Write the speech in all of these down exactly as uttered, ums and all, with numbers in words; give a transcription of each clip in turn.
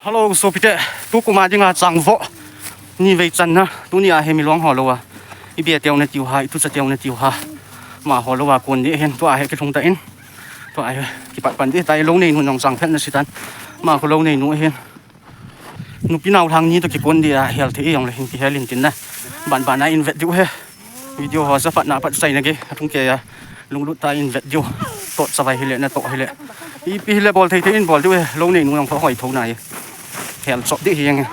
Hello, sopite, tukum a dinga changvoh ni vei channa, tuni a hi milong ho lou a, i be teu na tiu ha, i tucha teu na tiu ha, amaho lou a kon ding ahin, tua hi kilhung tan, tua hi kipat pan ding tai, lou neinu nong chang phet na sitan, amaho lou neinu ahin. Nupi nau lhang ni toh kikon ding a, hel thei jong le hin kihel in tin na, ban ban a in vet diu he. Video ho sa phat na phat sai na ke, athung ke a, lunglut tah in vet diu. Toh chavai hile, natoh hile. Ipi hile bol thei thei in bol diu he, lou neinu jong kho hoi tho nai. Hel chop ding hi jeng.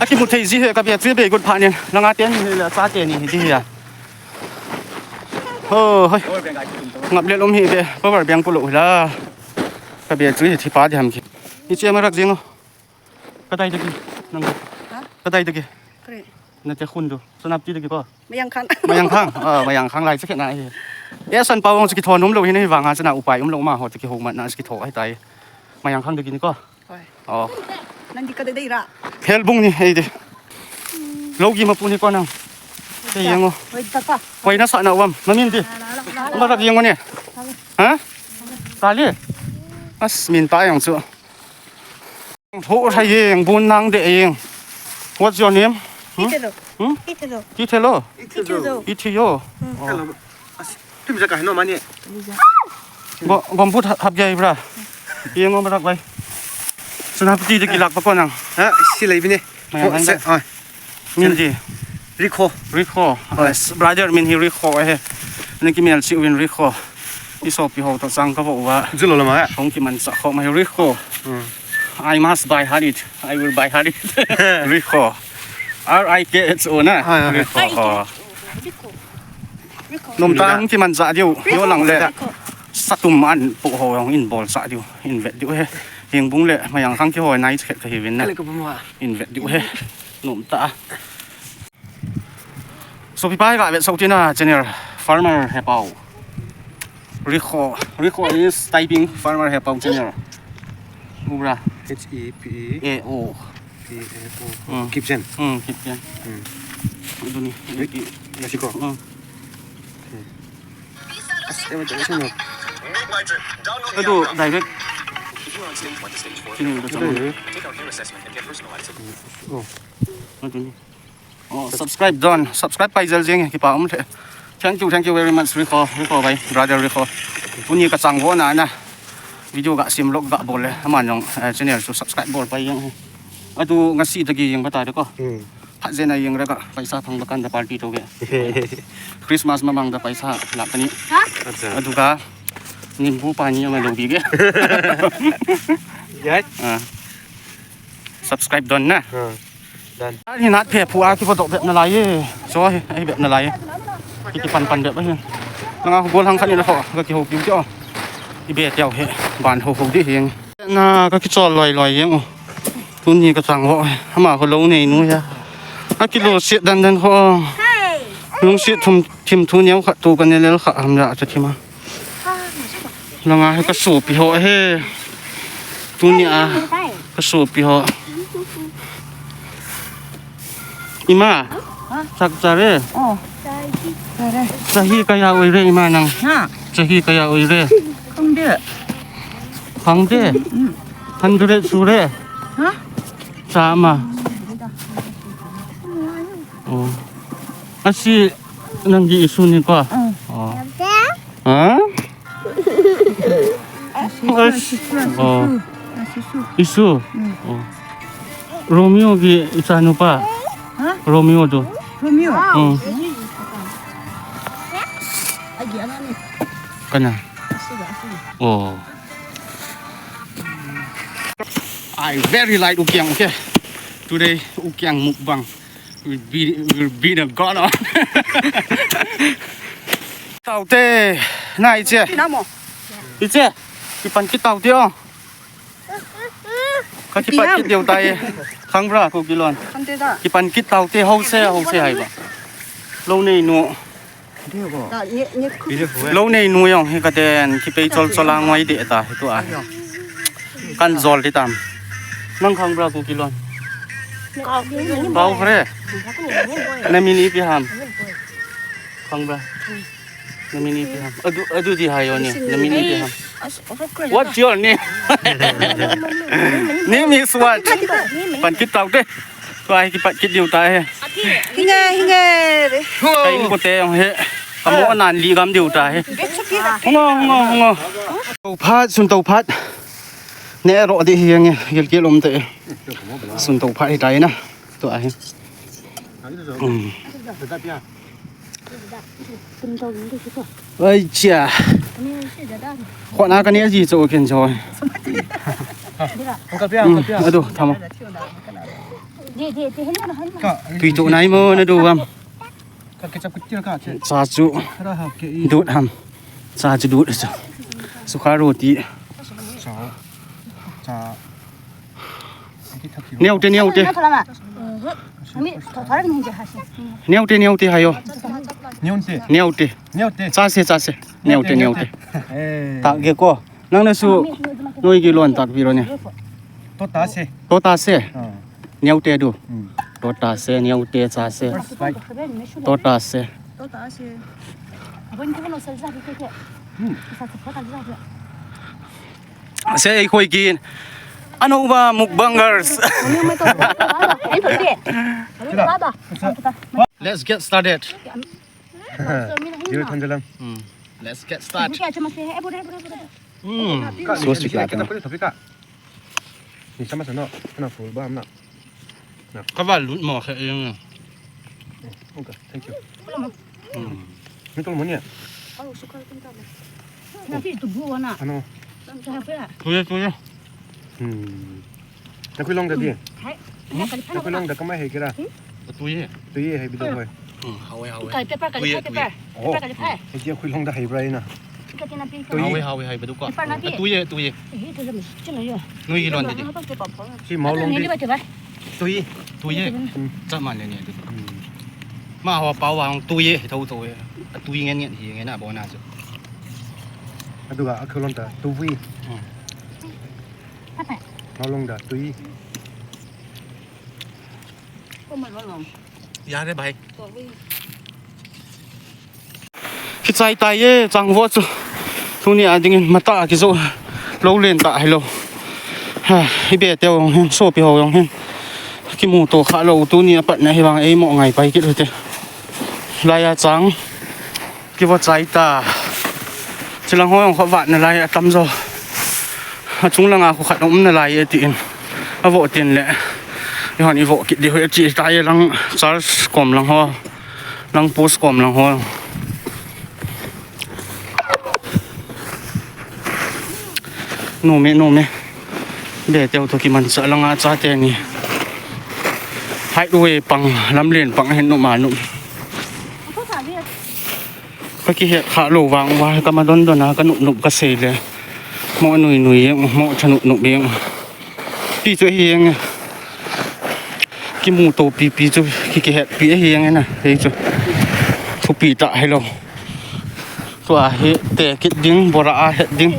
Akimu thei ji he, ka be chu be got phat nin. Langa teni hile, cha teni hi ji hi a. Ho, hoi. Ngap le lom hi be, power bank pu lou hi la. Ka be chu hi thi pa di ham ki. Hiche ma rak jeng o. Kadai dagi, nang. Ha? Kadai dagi. Kare. Nate khun tu. Sanapti dagi ko. Mayangkhang. Mayangkhang. Ah, Mayangkhang lai chakhe na hi. E san pawang chaki thon um lou hi nei vanga chana upai um lou amaho chaki ho mat na chaki tho ai tai. Mayangkhang dagi ni ko. Hoi. Oh. Nang di kadai dai ra. Helbung ni hei de. Logi mapu ni ko nang. Hei yang o. Hoi ta pa. Hoi na sa na wam. Mamin di. Marak yang o ni. Ha? Kali. As min ta yang chu. Ho thai jeng, bun nang de jeng. What's your name? Hmm? Itelo. Hmm? Itelo. Itelo. Itelo. Itelo. Hmm. Oh. Hello. As, tum jaka no mani. Go, gombut hap jai bra. Jeng gombut bai. Sanapti de kilak pa ko nang. Ha, si lai bine. Mayang hang se, da. Ah. Min di. Rikho. Rikho. Hoi. Yes, brother min hi Rikho ahi. Nang kimelchih uvin Rikho. I sopi ho toh chang kavoh uva. Jilou lama. Hung kimanchah khom ahi Rikho. Hmm. I must buy heart it. I will buy heart it. Rikho. R I K H O na. Hoi, hoi, hoi. Rikho. Rikho. Rikho. Nomtah a hung kimanchah diu. Rikho. Jolang le. Rikho. Satum an pu ho hung in bolchah diu. In vet diu he. Hengbung le Mayangkhang kiho nai khet kahi uvin na. Kale ka bumwa. In vet diu he. Nomtah a. Sopi pa hi ka vet sou tina channel Farmer Hepao. Rikho, Rikho is typing Farmer Hepao channel. Ubra. H E P E. A O. P A O. Hmm. Kipgen. Hmm, Kipgen. Hmm. Adu ni. Ri-, Rikho. Hmm. Okay. As, eh, wait, wait, wait. Adu direct. Channel da channel. Direct. Oh. Adu ni. Oh, subscribe don, subscribe pai jel jeng, kipa um the. Thank you, thank you very much, Rikho, Rikho bai, brother Rikho. Tuni ka chang vo na na. Video ka sim log ka bol le, aman jong, eh, channel chu subscribe bol pai jeng. Atu ngasi tagi jeng bata de ko. Hmm. Phat jeng a jeng ra ka, paisa phang ba kan da party to ge. Christmas ma mang da paisa la pani. Ha? Acha. Atu ka, nimbu pani ma lo bi ge. Yai. Ah. Subscribe don na. Ha. Dan. Hi nat phe phu a kivodoh bep nalai e. Cho hi, ahi bep nalai e. Ki, kipan pan bep ahi. Nanga golhang khat ni na kho, ka kihoupi u ti o. I be teu hi, ban ho ho di hi. Na ka kichol loi loi jeng o. Tuni ka chang vo, amaho lou neinu hi a. Akilungset dan dan ho. Lungset thim, thim thu neo khat tu ka ne lel kha ham la cha thim a. Langa hi ka sopi ho hi. Tuni a ka sopi ho. Ima. Sak cha re. Oh. Cha re. Chahi kaya oi re ima nang. Ha. Chahi kaya oi re. Khang de. Khang de. Mm. Hundred su re. Ha? Chama. Oh. Asi nang gi isu ni ko. Mm. Oh. Ha? Asu, asu, asu, oh. Asu, asu. Isu? Hmm. Oh. Romeo ki icha nupa? Ha? Romeo tu. Romeo? Hmm. Kana? Asu, asu. Oh. I very like ukiang, okay? Today, ukiang mukbang. Will be, will be the god of. Taute, na iche. Namo. Iche, kipan kit taute o. Ka kipan kit diu tai. Khang bra ko kilon. Khang te da. Kipan kit taute ho se, ho se hai ba. Lou neinu. Lou neinu jong hi ka den, kipei chol chol a ngoi de ta, hi tu a. Kan jol di tam. Nang khang bra ko kilon. Pau kre. Na min ipi ham. Khang bra. Na min ipi ham. Adu, adu di hayo ni. Na min ipi ham. What's your name? Name is what? Pan kit tau te. Tua hi kipat kit diu ta hi. Hinge, hinge. Ka in ko te jong hi. Ka mo nan li gam diu ta hi. Hungo, hungo, hungo. Tau phat, sun tau phat. Ne ro di hi nge, gil gil um te. Sun tau phat hi tai na. Tua hi. Um. Ai cha. Khona ka ne ji cho ken cho. Ka pia, ka pia. Adu, thamo. Tui to nai mo na du gam. Ka ke chap kit ka che. Cha chu. Ra ha ke i. Dut ham. Cha chu dut cha. Sukha roti. Cha. Cha. Neo te, neo te. Neo te, neo te hayo. Neo te. Neo te. Neo te. Cha se, cha se. Neo te, neo te. Eh. Ta ge ko. Nang na su. Noi gi lon tak pi ro ne. To ta se. To ta se. Ah. Neo te du. Hmm. To ta se, neo te cha se. First bite. To ta se. Hmm. Se ei khoi kin. Ano ba mukbangers. Let's get started. Yun, tanda lang. Hmm. Let's get started. Hmm. Ka, so ni, speak ni, Latin. Kita pwede, tapi ka. Ni sama sana, kana full ba, amna. Na. Ka ba lut mo, kaya yung. Okay, thank you. Hmm. Ni tol mo niya. Ano? Tuye, tuye. Hmm. Nakuilong da di. Nakuilong da kamai hai kira. Tuye. Tuye hai bido hoi. Hmm, hawe, hawe. Kai paper, kai paper. Oh. Paper kai paper. Hai dia kuilong da hai bra ina. Tuye. Hawe, hawe hai bido ka. Paper na pi. Tuye, tuye. Nui gi lon de. Si mau long de. Tuye. Tuye. Hmm. Cha man le ni de. Hmm. Ma ho pa wang tuye, tho tho. Tuye ngen ngen hi ngen na bo na chu. Aduga akhulon ta tuye. Hmm. Mau long da tuye. Ko ma long. Ya re bhai. Kichai tai e, chang vo chu. Tuni a dingin mata kijo. Lo len ta hilo. Ha, i be teu jong hin, sopi ho jong hin. Kimu to kha lo, tuni a pat na hi vang ei mo ngai pai kit hite. Lai a chang. Kivo chai ta. Chilang ho jong kho vat na lai a tam jo. A chung langa kho khat um na lai e tin. A vo tin le. I hon i vo kit di ho e chi ta e lang church kom lang ho. Lang post kom lang ho. Nume, nume. Be teu to kiman sa langa cha te ni. Highway pang, lamlen pang hin numa num. Ka kihet kha lo vang uva, ka ma don don a, ka nup nup ka sei le. Mo nui nui jeng, mo tha nup nup jeng. Ti chu hi jeng. Kimu to pi pi chu, ki kihet pi hi jeng na, hei chu. Thupi ta hilo. Tua hi te kit ding, bora a het ding.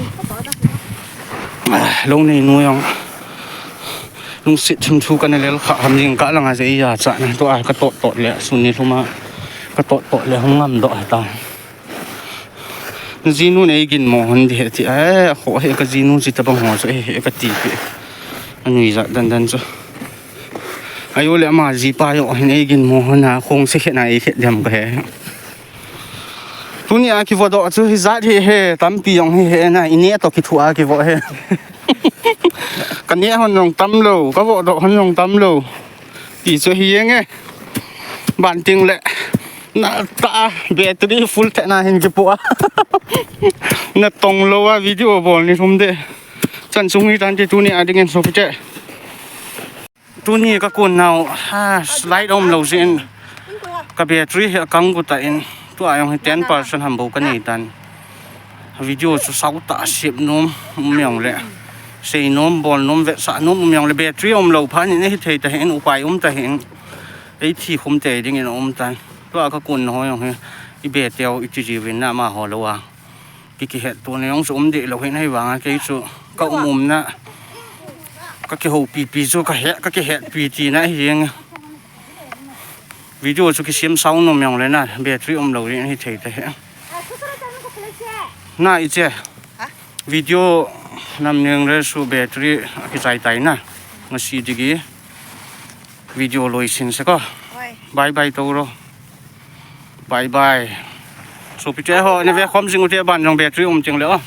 Ah, lo nei nu jong. Lungset thim thu kana lel kha ham jing ka langa je iya cha na. Tua ka tot tot le, sun ni lhuma. Ka tot tot le, hung ngam doh ta. Jinu nei gin mo hon di he ti. Eh, ho he ka jinu ji ta bang ho chu he he ka ti pe. Anui ja dan dan chu. Ayo le ama ji pa yo hin ei gin mo hon a khong se khe na ei khe dem ka he. Tuni a kivo doh chu hi jat hi he, tampi jong hi he na, i ne to kithu a kivo he. Ka ne hon jong tam lo, ka vo doh hon jong tam lo. Ti chu hi jeng e. Ban ting le. Na ta battery full te na hin kipu a. Na tong lo a video bol ni thum de. Chan chung hi tan ti tuni a ding en so pi che. Tuni ka kun nau, ha, slide om lo jin. Ka battery hi a kang gu ta in. Tua jong hi ten percent ham bou ka nei tan. Video chu sau ta sip nom, um jong le. Sei nom, bol nom, vetsah nom, um jong le. Battery om lo phan in hi thei ta hin, upai um ta hin. Ei thi khum te ding in um tan. Tua ka kun ho jong hi. I be teu, i ti ji vin na ma ho lo a. Ki kihet to na jong chu um deh lo hin hei vang a kei chu ka um um na. Ka kihoupi pi chu ka he, ka kihet pi ti na hi jeng. Video chu kisem sound nom jong le na, battery um lo rin hi thei ta he. Na i che. Ha? Video nam ning le su battery akichai tai na. Ngasi digi video loisin se ko. Bye bye to ro. Bye bye. Sopite ho, na ve khom jing ute ban jong battery um ting le o.